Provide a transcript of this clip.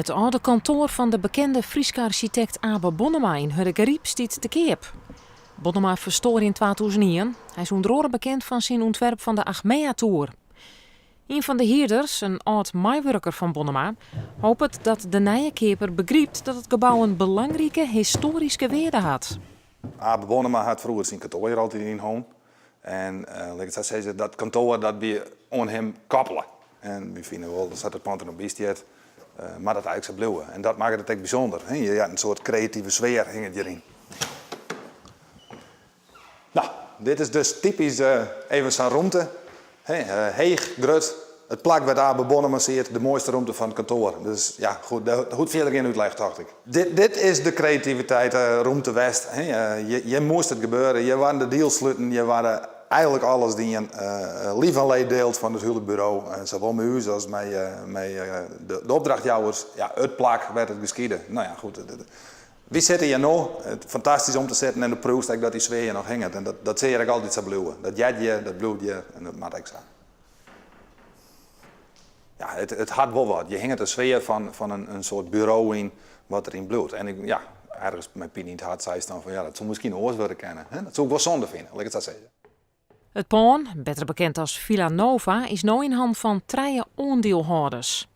It âlde kantoar fan de bekende Fryske arsjitekt Abe Bonnema yn Hurdegaryp stiet te keap. Bonnema ferstoar yn 2001. Hy is ûnder oare bekend fan syn ûntwerp fan de Achmeatoer. Ien fan de hierders, in âld meiwurker fan Bonnema, hopet dat de nije keaper begrypt dat it gebou in belangrike histoaryske wearde hat. Abe Bonnema hat froeger syn kantoar hjir altyd yn hân. En lit ik it sa sizze, dat kantoar dat wie oan him koppele. En wy fine wol, sa't it pân der no by stiet, moat dat eigentlik sa bliuwe. En dat makket it ek bysûnder. Je hat in soart kreative sfear hinget hjiryn. No, dit is dus typysk even sa'n rûmte. Heech, grut, it plak wêr't Abe Bonnema siet, de moaiste rûmte fan it kantoar. Dus ja, goed, dêr hoecht fierder gjin útleg, tocht ik. Dit is de kreativiteit rûmte west. Hjir moast it gebeure, hjir waarden de deals sluten, hjir waarde eigenlik alles dien. Lief en leed deeld fan it hiele buro, sawol mei ús as mei de opdrachtjouwers. Ja, it plak wêr't it geskiede. No ja, goed. Wy sitte hjir no, fantastysk om te sitten en do priuwst ek dat dy sfear hjir noch hinget en dat sil hjir ek altyd sa bliuwe. Dat heart hjir, dat bliuwt hjir en dat moat ek sa. Ja, it hat wol wat. Hjir hinget in sfear fan in soart buro yn wat deryn bliuwt. En ik, ja, ergens mei pine yn it hart seist dan fan ja, dat soe miskien oars wurde kinne. Dat soe ik wol sonde fine, lit ik it sa sizze. It pân, better bekend as Villa Nova, is no yn hannen fan trije oandielhâlders.